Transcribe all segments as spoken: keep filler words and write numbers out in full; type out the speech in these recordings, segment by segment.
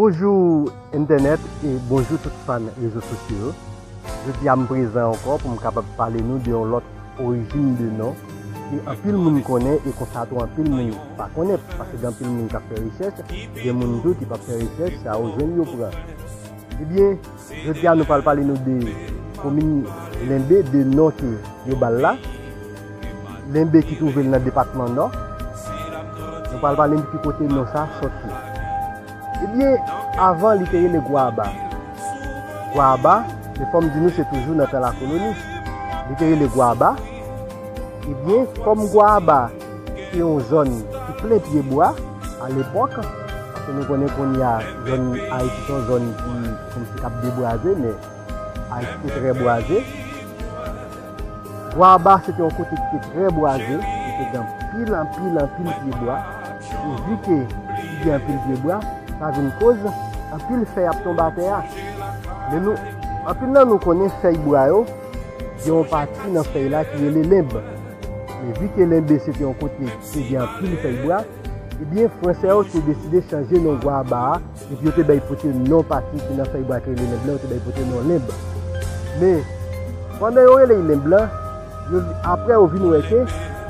Bonjou entènèt e bonjou tout fan rezo sosyo yo. Jodi a m prezan ankò pou m kapab pale nou de yon lòt orijin de non ke anpil moun konnen e konsa tou anpil moun pa konnen, paske gen anpil moun k ap fè rechèch, gen moun tou ki p ap fè rechèch, sa yo jwenn yo pran. Ebyen, jodi a nou pral pale nou de komin Lenbe, de non ke yo ba l la. Lenbe ki twouve l nan depatman Nò. Nou pral pale nou ki kote non sa soti. Ebyen, avan li te rele Gwaba. Gwaba, se fò m di nou se toujou nan tan lakoloni. Li te rele Gwaba. Ebyen, kòm Gwaba se yon zòn ki plen pye bwa alepòk, paske nou konnen kounye a zòn Ayiti se yon zòn ki kòmsi k ap debwaze, men Ayiti te trè bwaze. Gwaba se te yon kote ki te trè bwaze, ki te gen anpil, anpil, anpil pye bwa. E vi ke li gen anpil pye bwa, sa vin koz anpil fèy ap tonbe atè a. Men nou, anpil nan nou konnen fèy bwa yo, gen yon pati nan fèy la ki rele lenb. Men vi ke Lenbe se te yon kote ki te gen anpil fèy bwa, ebyen, Fransè yo te deside chanje non Gwaba a, epi yo te bay pote non pati ki nan fèy bwa ki rele lenb lan, yo te bay pote non lenb. Men, pandan yo rele l lenb lan, yo, apre yo vin wè ke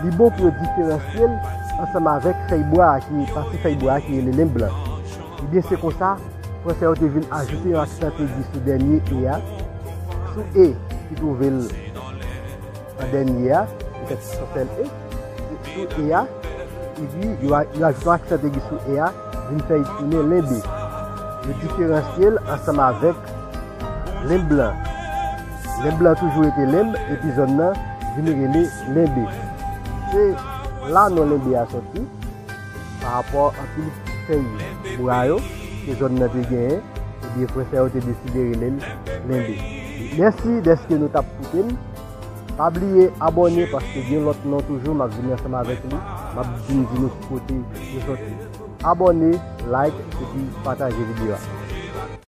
li bon pou yo diferansye l ansanm avèk fèy bwa a ki, pati fèy bwa a ki rele lenb lan. Ebyen, se konsa, Fransè yo te vin ajoute yon aksan egi sou dènye e a, sou e ki twouve l an dènye a, petèt se yon sèl e, sou e a, epi yo a-, yo ajoute yon aksan egi sou e a, vin fè l tounen lenbe. Yo diferansye l ansanm avèk lenb lan. Lenb lan toujou rete lenb, epi zòn nan vin rele Lenbe. Se la non Lenbe a sòti, pa rapò anpil fèy bwa yo ke zòn nan te genyen, ebyen, Fransè yo te deside rele l Lenbe. Mèsi dèske nou t ap koute m. Pa bliye abòne, paske gen lòt non toujou m ap vini ansanm avèk li. M ap vin di nou ki kote yo sòti. Abòne, like, epi pataje videyo a.